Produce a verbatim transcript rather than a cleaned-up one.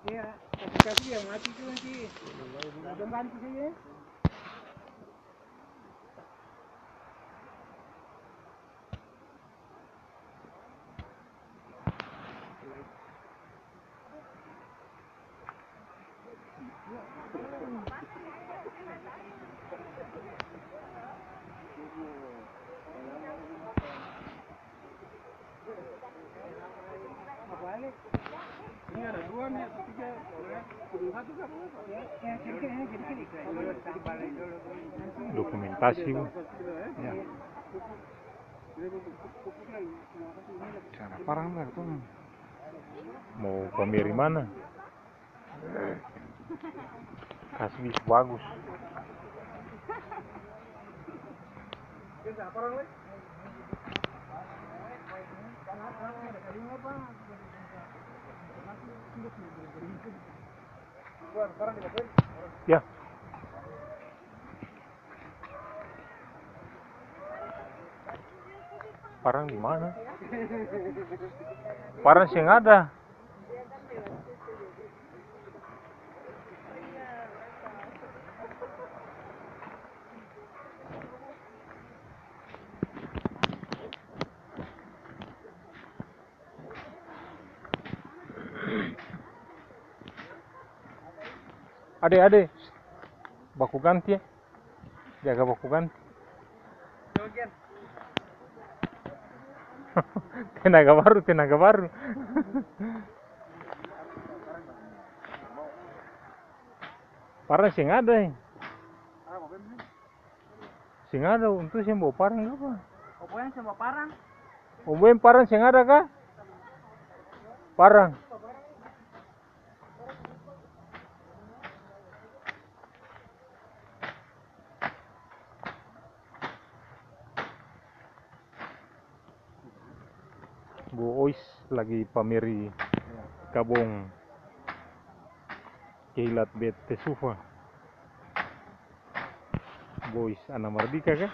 Iya, kasih-kasih yang mati tu nanti. Dong bantu saja. Dokumentasi, Bu. Ya. Cara parang lah tu. Mau pameri mana? Kasbi bagus. Ya. Parang di mana? Parang seng ada. Ade, ade. Baku ganti, e. Jaga baku ganti. Tenaga baru, tenaga baru. Parang seng ada, e. Seng ada, untu seng bawa parang kapa? Oboyan seng bawa parang. Oboyan parang seng ada ka? Parang. Bu Ois lagi pameri kabong kilat bet tesufa. Bu Ois ana Mardika ka?